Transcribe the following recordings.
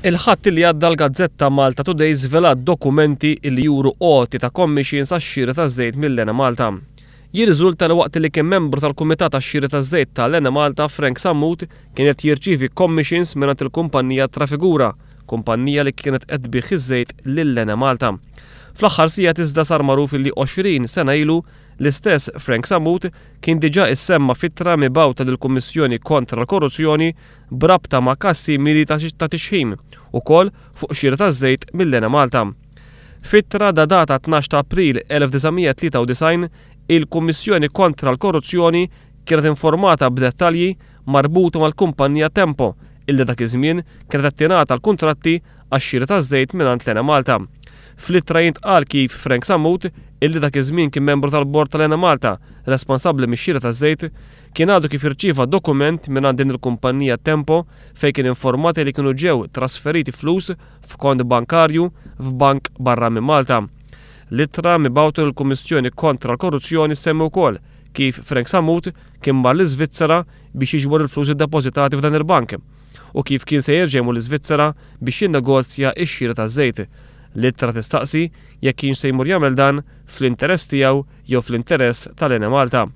Il-Ħadd li għadda l-gazzetta Malta Today żvelat dokumenti li juru għoti ta' commissions għax-xiri taż-żejt mill-Enemalta. Jirriżulta li waqt li kien membru tal-Kumitat għax-Xiri taż-Żejt tal-Enemalta, Frank Sammut kien qed jirċievi commissions mingħand il-kumpanija Trafigura, kumpanija li kienet qed tbigħ iż-żejt lill-Enemalta. Fl-aħħar sigħat iżda sar magħruf li 20 sena ilu l-istess Frank Sammut kien diġà issemma f'ittra mibgħuta lill-Kummissjoni Kontra l-Korruzzjoni b'rabta ma' każ simili ta' tixħim, ukoll fuq xiri taż-żejt mill-Enemalta. F'ittra datata 12 ta' April 1993, il-Kummissjoni Kontra l-Korruzzjoni kienet informata b'dettalji marbuta mal-kumpanija Tempo illi dak iż-żmien kienet qed tingħata l-kuntratti għax-xiri taż-żejt mingħand l-Enemalta. Fl-ittra jintqal kif Frank Sammut, illi dak iż-żmien kien membru tal-bord tal-Enemalta responsabbli mix-xiri taż-żejt, kien għadu kif irċieva dokument mingħand din il-kumpanija Tempo fejn kien informat li kienu ġew trasferiti flus f'kont bankarju f'bank barra minn Malta. L-ittra mibgħuta lill-Kummissjoni Kontra l-Korruzzjoni ssemmi wkoll kif Frank Sammut kien mar l-Iżvizzera biex jiġbor il-flus iddepożitati f'dan il-bank u kif kien se jerġa' jmur l-Iżvizzera biex jinnegozja x-xiri taż-żejt. L-ittra tistaqsi jekk kienx se jmur jagħmel dan fl-interess tiegħu jew fl-interess tal-Enemalta.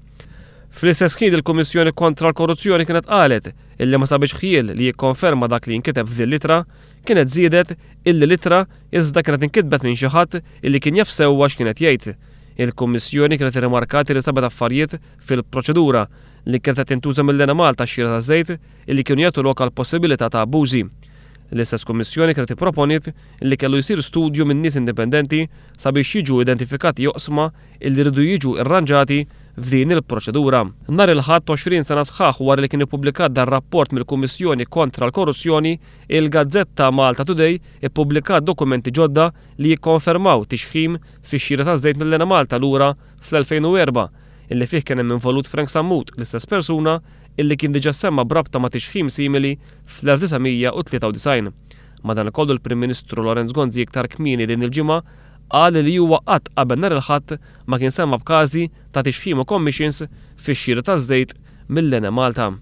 Fl-istess ħin il-Kummissjoni Kontra l-Korruzzjoni kienet qalet illi ma sabitx ħjiel li jikkonferma dak li jinkiteb f'din l-ittra, kienet żiedet illi l-ittra iżda kienet inkitbet minn xi ħadd illi kien jaf sewwa x'kien qed jgħid. Il-Kummissjoni kienet irrimarkat illi sabet affarjiet fil-proċedura li kienet qed tintuża mill-Enemalta għax-xiri taż-żejt illi kienu jagħtu lok għal possibilità ta' abbużi. L-istess Kummissjoni kienet ipproponiet illi kellu jsir studju minn nies indipendenti sabiex jiġu identifikati oqsma illi jridu jiġu rranġati f'din il-proċedura. Nhar il-Ħadd 20 sena sħaħ wara li kien ippubblikat dan rapport mill-Kummissjoni Kontra l-Korruzzjoni, il-gazzetta Malta Today ippubblikat dokumenti ġodda li jikkonfermaw tixħim fix-xiri taż-żejt mill-Enemalta lura fl-2004 illi fih kien hemm involut Frank Sammut, l-istess persuna illi kien diġà ssemma b'rabta ma' tixħim simili fl-1993. Madankollu l-Prim Ministru Lawrence Gonzi iktar kmieni din il-ġimgħa qal li huwa qatt qabel nhar il-Ħadd ma kien semma b'każi ta' tixħim u commissions fix-xiri taż-żejt mill-Enemalta.